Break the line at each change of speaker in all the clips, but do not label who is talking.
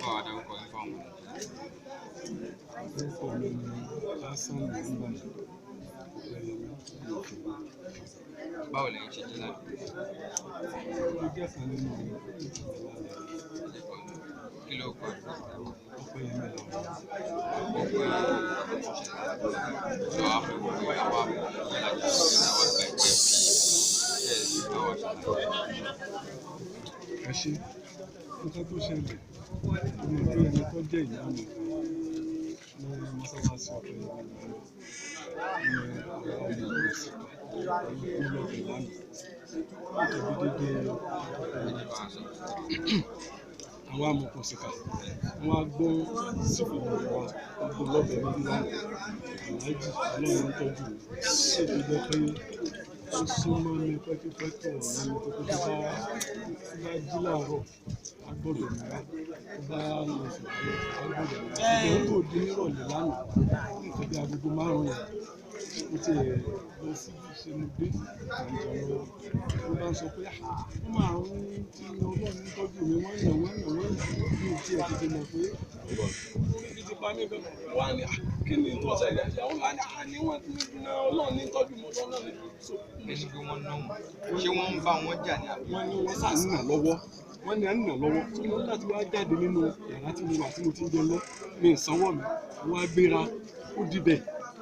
Bá wa dárúkọ yín fáwọn ọmọ.
Orúkọ mi ni Hasan Muhammad Ọpẹ́yẹmí Òkèwà.
Báwo lẹ̀yin ṣe jẹ́ ládùúgbò?
Mo jẹ́ kan nínú ìlànà.
Kí ló kọ àdúgbò?
Ọpẹ́yẹmí làwọn.
Gbọ́ pé ó ṣẹlẹ̀ ládùúgbò. Sọ wá fẹ́ wọ pé àwa ìlàjà àwọn àgbà ẹgbẹ́ fi ẹ̀ sí bá wa ṣàlàyé.
Ẹ ṣé, nǹkan tó ṣẹlẹ̀ ni pé ẹni tó jẹ́ ìyá mi ní mọ́sálásí Ọpẹ́yẹmí làwọn ní àwọn ọmọ ìlú lọ́bẹ̀ lánàá. Nítorí dédé
Ẹ jẹ́ bá wa sọ.
Àwọn amọ̀kùnsìkà wọn á gbọ́n sífù wa, wọn gbọ́n lọ́bẹ̀ lórí lánàá. Aláàjì Ọlọ́run ń tọ́jú mi. Ṣé tó jẹ́ pé ó súnmọ́ mi pẹ́kípẹ́kí ọ̀rẹ́ mi tó tó bá jí láàárọ̀, a gbọ́dọ̀ mi wá. Tó bá lọ sùn lálẹ́, a gbọ́dọ̀ mi wá. Ṣùgbọ́n tó di nírọ̀lẹ́ lánàá, ní nǹkan bí agogo 5 yẹn, mo ti ẹ̀ lọ sí ṣe mo dé à ń jẹun lọ́wọ́. Mo bá ń sọ pé wọ́n máa ń tí Ọlọ́run ń tọ́jú mi, wọ́n ń nà, wọ́n ń nà, wọ́n ń nà. Mi ò tiẹ̀ tètè mọ̀ pé ibi ti pa mí gan. Wọ́n á ní kí ni tó ṣẹlẹ̀? Ìyàwó mi á ní ní wọ́n ti na Ọlọ́run ní tọ́jú mi, Ọlọ́run náà ní. So
Ẹ ṣe pé wọ́n ná wọn. Ṣé wọ́n ń bá wọn jà ní àbí?
Wọ́n ní wọ́n sá ń nà lọ́wọ́. Wọ́n ní à ń nà lọ́wọ́. Tí mo láti wá jáde nínú yàrá tí mo wà tí mo ti ń jẹun lọ, mi ò sanwó mi. Mo wá gbéra, ó dibẹ̀.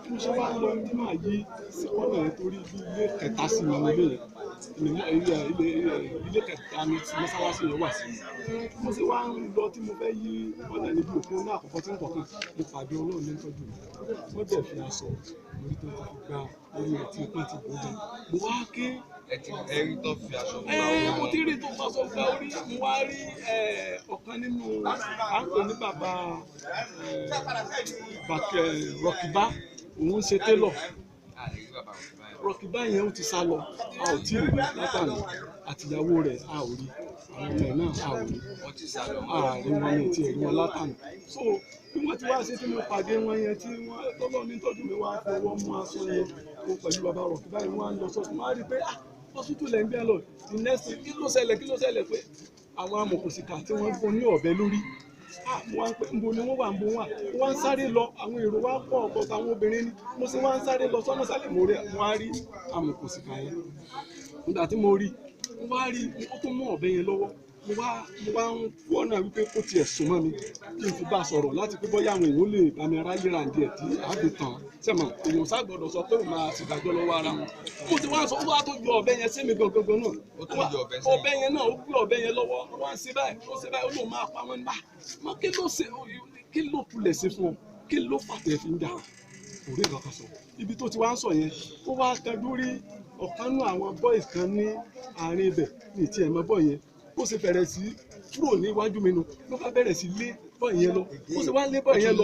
Mo ṣe wá lọ tí màá yí sí kọ́nà yẹn torí bí ilé kẹta sí mi nílé yẹn. Ilé kẹta ni tí mọ́sálásí yẹn wà sí. Mo ṣe wá ń lọ tí mo fẹ́ yí ọ̀nà níbi òpó náà àkọ́kọ́ tí ń kọ̀ọ̀kan. Mo pàdé Ọlọ́run ní tọ́jú mi. Wọ́n dẹ̀ fi aṣọ orí tó ti fi gba orí rẹ̀ tí ipá ti bò gan. Mo wá ké.
Ẹ ti ẹ rí tán fi aṣọ gba orí
Mo
wọn.
ti rí tó faṣọ gba orí. Mo wá rí ọ̀kan nínú à ń pè ní bàbá Bàkẹ́ Rọ̀kìbá, òun ń ṣe télọ̀.
A lè rí bàbá Rọ̀kìbá yẹn.
Rọ̀kìbá yẹn ó ti sá lọ, a ò tí ì rí látàná. Àtìyàwó rẹ̀ a ò rí, àwọn ọmọ ẹ̀ náà a ò rí.
Wọ́n ti sá lọ.
A rí wọn ní ti ẹ̀rí wọn látàná. So bí wọ́n ti wá ṣe tí mo pàdé wọn yẹn tí wọ́n tọ́lọ́ ní tọ́jú mi wá fọwọ́ mú aṣọ yẹn ó pẹ̀lú bàbá Rọ̀kìbá yẹn, wọ́n á lọ sọ́sùn. Wọ́n á rí pé hospital lẹ́ ń gbé lọ. The next thing, kí ló ṣẹlẹ̀, kí ló ṣẹlẹ̀ pé àwọn amọ̀kùnsìkà tí wọ́n gún ní ọ̀bẹ lórí. Mo wá ń pè ńbo ni wọ́n wà, ńbo wà. Mo wá ń sáré lọ, àwọn èrò wá pọ̀, ọ̀pọ̀ àwọn obìnrin ni. Mo sì wá ń sáré lọ sọ́nà sálẹ̀, mo rí, mo wá rí amọ̀kùnsìkà yẹn. Nígbà tí mo rí, mo wá rí, ó tún mú ọ̀bẹ yẹn lọ́wọ́. Mo wá ń wọ́nà wípé kó tiẹ̀ sún mọ́ mi kí n fi bá a sọ̀rọ̀ láti pé bóyá àwọn èèyàn lè bá mi ráyè ràǹdí ẹ̀ tí a fi tàn. Sẹ́mọ̀, èèyàn sá gbọ́dọ̀ sọ pé òun máa ṣèdájọ́ lọ́wọ́ ara wọn. Mo ti wá sọ, ó wá tó yọ ọ̀bẹ yẹn sí mi gangan náà.
Ó tún yọ ọ̀bẹ sí.
Ọ̀bẹ yẹn náà, ó gbé ọ̀bẹ yẹn lọ́wọ́. Ó wá ń ṣe báyìí, ó ṣe báyìí, ó lóun máa pa wọ́n nígbà. Mọ kí ló ṣe, kí ló kulẹ̀ ṣe fún ọ? Kí ló fàtẹ̀ fi ń jà? Kò rí nǹkan kan sọ. Ibi tó ti wá ń sọ yẹn, ó wá tẹjú rí ọ̀kan nú àwọn boys kan ní àárín ibẹ̀ ní ìtì ẹ̀mọ́ bọ̀ yẹn. Ó ṣe bẹ̀rẹ̀ sí kúrò níwájú mi nu, ló bá bẹ̀rẹ̀ sí lé bọ̀ yẹn lọ. Ó ṣe wá ń lé bọ̀ yẹn lọ.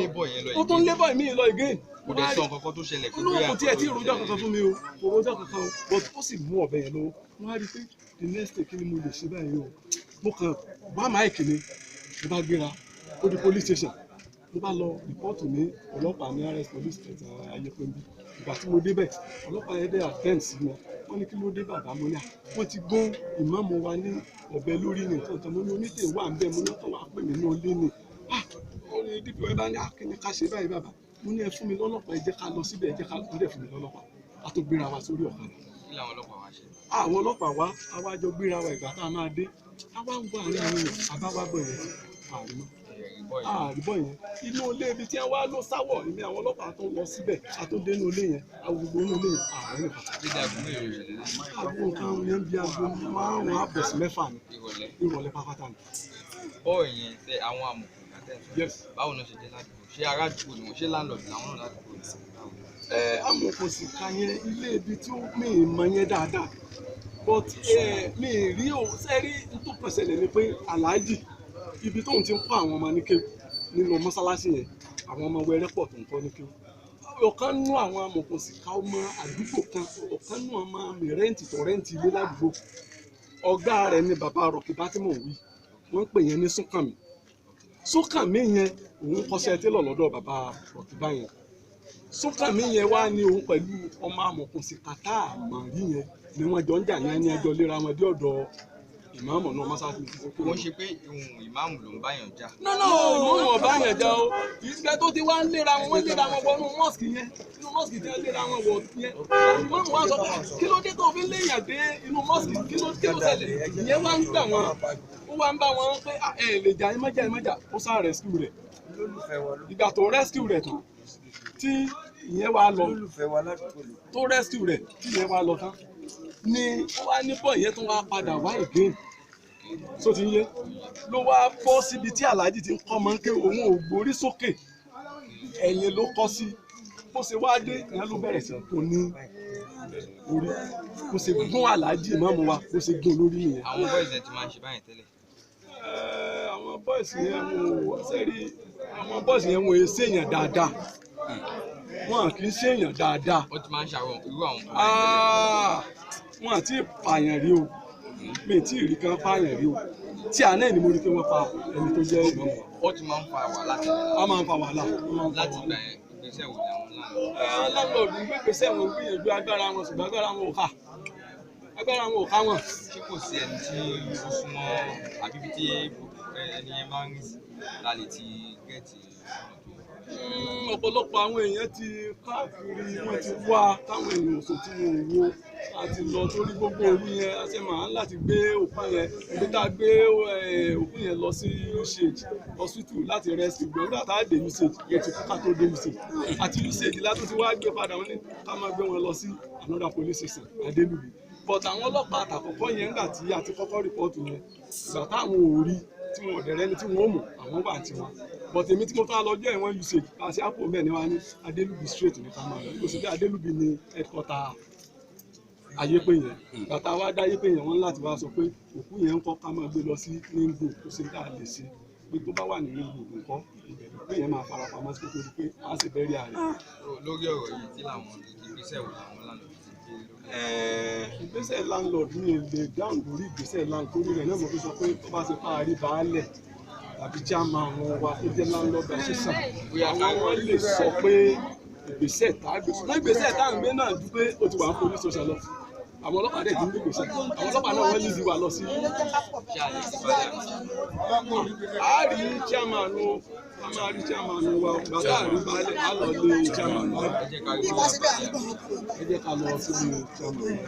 Ó tún lé bọ̀ mí lọ again.
Kò dẹ̀ sọ nǹkan kan tó ṣẹlẹ̀ pé
Inú
bóyá
kò tiẹ̀ tí ìròjọ́ kankan fún mi o. Kò rojọ́ kankan o. But ó sì mú ọ̀bẹ yẹn lọ́wọ́. Wọ́n á rí i pé the next day kí ni mo lè ṣe báyìí o. Mo kàn wá máìkì ni, mo bá gbéra, ó di police station. Mo bá lọ rìpọ́ọ̀tù ní ọlọ́pàá ní RS police station Ayépénbí. Ìgbà tí mo débẹ̀, ọlọ́pàá yẹn dẹ̀ attend sí mi. Wọ́n ní kí ló dé bàbá, mo ní à. Wọ́n ti gún ìmáàmù wa ní ọ̀bẹ lórí ní nǹkan kan. Mo ní onítìí wà ń bẹ̀, mo ní ọkàn wà pè mí ní olé ni. Ó ní DPO ẹ bá ní kí ni ká ṣe báyìí bàbá. Mo ní ẹ fún mi lọ́lọ́pàá, ẹ jẹ́ ká lọ síbẹ̀, ẹ jẹ́ ká lọ dẹ̀ fún mi lọ́lọ́pàá. A tó gbéra wa sórí ọ̀kadà.
Kí làwọn ọlọ́pàá wá ṣe?
Àwọn ọlọ́pàá wá, a wá jọ gbéra wa ìgbà tá a máa dé. A wá ń wá àárín àwọn èèyàn, a bá wá bọ̀ yẹn sí. Àrí mọ́. Àrí bọ̀ yẹn. Inú ilé ibi tí wọ́n wá ló sáwọ̀, èmi àwọn ọlọ́pàá tó lọ síbẹ̀, a tó dé inú ilé yẹn, a wo gbogbo inú ilé yẹn, ààrẹ nìkan.
Dídá aago mélòó ìṣẹ̀lẹ̀ náà?
Aago nǹkan yẹn bí aago 5 àbọ̀ sí 6 ni.
Ìrọ̀lẹ́.
Ìrọ̀lẹ́ pápátá ni.
Bọ́ọ̀ yẹn tẹ àwọn amọ̀kùn àtẹ̀sọ.
Yes.
Báwo ni wọ́n ṣe jẹ́ ládùúgbò? Ṣé ará àdúgbò ni wọ́n? Ṣé landlord làwọn náà ládùúgbò ni?
Amọ̀kùnsìkà yẹn ilé ibi tí ó mi ì mọ̀ yẹn dáadáa. But mi ì rí o, sẹ́rí tó pẹ̀sẹ̀lẹ̀ ni pé Aláàjì ibi tóun ti ń kọ́ àwọn ọmọ ní kéwú nínú mọ́sálásí yẹn, àwọn ọmọ wẹrẹ́ pọ̀ tó ń kọ́ ní kéwú. Ọ̀kan nú àwọn amọ̀kùnsìkà ọmọ àdúgbò kan, ọ̀kan nú ọmọ mi rẹ́ǹtì tó rẹ́ǹtì ilé ládùúgbò. Ọ̀gá rẹ̀ ni bàbá Rọ̀kìbá tí mò ń wí. Wọ́n ń pè yẹn ní Súnkànmí. Súnkànmí yẹn òun kọ́ṣẹ́ télọ̀ lọ́dọ̀ bàbá Rọ̀kìbá yẹn. Súnkànmí yẹn wá ní òun pẹ̀lú ọmọ amọ̀kùnsìkà tá a mọ̀ rí yẹn ni wọ́n jọ ń jà yẹn ní ẹjọ́ léra wọn dé ọ̀dọ̀ Ìmáàmù náà mọ́sáàsì.
Kò ń ṣe pé ìhun ìmáàmù ló ń báyàn jà.
No, no, ìmáàmù ọ̀bá yẹn jà o. Ìgbẹ́ tó ti wá ń léra wọn, wọ́n léra wọn wọnú mọ́ọ̀sì yẹn. Inú mọ́ọ̀sì tí wọ́n léra wọn wọ̀ yẹn. Ìmáàmù wa sọ pé kí ló dé tó fi ń léèyàn dé inú mọ́ọ̀sì, kí ló ṣẹlẹ̀? Ìyẹn wá ń gbà wọn. Ó wá ń bá wọn pé ẹ lè jà, ẹ má jà, ẹ má jà. Ó sá rescue rẹ̀. Ìgbà tó rescue rẹ̀ tán, tí ìyẹn wá lọ, tó rescue rẹ̀, tí ìyẹn wá lọ tán, ni ó wá ní bọ́ ìyẹn tó wá padà wá again. So ti ń yé ló wá bọ́ síbi tí aláàjì ti ń kọ́ mọ́ ké òun ò gbórí sókè, ẹ̀yìn ló kọ́ sí. Bó ṣe wá dé ìyẹn ló bẹ̀rẹ̀ sí kò ní orí, kò ṣe gún aláàjì mọ́mú wa, kò ṣe gún lórí nìyẹn.
Àwọn boys ẹ ti máa ń ṣe báyìí tẹ́lẹ̀.
Àwọn boys yẹn wò sẹ́rí, àwọn boys yẹn wò ó ṣèyàn dáadáa, wọn kì í ṣèyàn dáadáa.
Ó ti máa ń ṣàwọn irú àwọn nǹkan báyìí tẹ́lẹ̀.
Wọn àti pààyàn rí o, mi tí ì rí kan pààyàn rí o. Tí àná ni mo rí pé wọ́n pa ẹni tó jẹ́ ìmọ̀mọ̀.
Ó ti máa ń fa wàhálà tẹ́lẹ̀.
Wọ́n máa ń fa wàhálà.
Láti ìgbà yẹn, ìgbésẹ̀ wo ni àwọn landlord?
Landlord ń gbé ìgbésẹ̀ wọn, gbìyànjú agbára wọn, ṣùgbọ́n agbára wọn ò ká. Agbára wọn ò ká wọn.
Ṣé kò sí ẹni tí ó súnmọ́ àbí ibi tí ẹni yẹn máa ń rìn sí lálẹ́ ti gẹ̀ẹ́tì ọ̀nà tó?
Ọ̀pọ̀lọpọ̀ àwọn èèyàn ti káàkiri, wọ́n ti wá táwọn èèyàn sọ tí wọn ò wo àti lọ torí gbogbo òru yẹn a ṣe máa ń láti gbé òkú yẹn. Ibi tá a gbé òkú yẹn lọ sí UCH hospital láti rescue gbọ́n. Nígbà tá a dé UCH yẹn ti kú ká tó dé UCH, àti UCH látún ti wá gbé padà, wọn ní ká máa gbé wọn lọ sí another police station, Adélùbí. But àwọn ọlọ́pàá àtàkọ́kọ́ yẹn, nígbà tí a ti kọ́kọ́ rìpọ́ọ̀tù yẹn, ìgbà táwọn ò rí tí wọn ò dẹ̀rẹ́ ni tí wọn ò mọ̀, àwọn wà tiwọn. But èmi tí mo tún á lọ jẹ́ ìwọ̀n usage àti apò mẹ́ẹ̀ ni wọ́n á ní Adélùbí straight ní ká máa lọ. Kò sí pé Adélùbí ní headquarter Ayépé yẹn. Bàtà wa dá Ayépé yẹn, wọ́n láti wá sọ pé òkú yẹn ń kọ́ ká máa gbé lọ sí Nígbò. Kò sí tá a lè ṣe pé tó bá wà ní Nígbò nǹkan ìbẹ̀rù pé yẹn máa fara pamọ́ sí pé torí pé a sì bẹ́rí ààrẹ.
Lórí ọ̀rọ̀ yìí, tí làwọn ìgbésẹ̀ wo làwọn landlord ti gbé lórí?
Ìgbésẹ̀ landlord mi lè dáhùn lórí ìgbésẹ̀ landlord torí rẹ̀ náà mo fi sọ pé tó bá ṣe fáàrí baálẹ̀ tàbí chairman àwọn wa tó jẹ́ landlord association, àwọn wọn lè sọ pé ìgbésẹ̀ tá a gbé. Ṣùgbọ́n ìgbésẹ̀ tá à ń gbé náà ju pé ó ti wà ní police station lọ. Àwọn ọlọ́pàá dẹ̀ ti ń gbé ìgbésẹ̀. Àwọn ọlọ́pàá náà wọ́n lè wà lọ sí.
Ṣé a lè ti baálẹ̀ àbí?
A rí chairman o, a máa rí chairman wa, bàtà àrí baálẹ̀, a lọ lé chairman wa.
Ẹ jẹ́ ká rí baálẹ̀.
Ẹ jẹ́ ká lọ síbi chairman wa.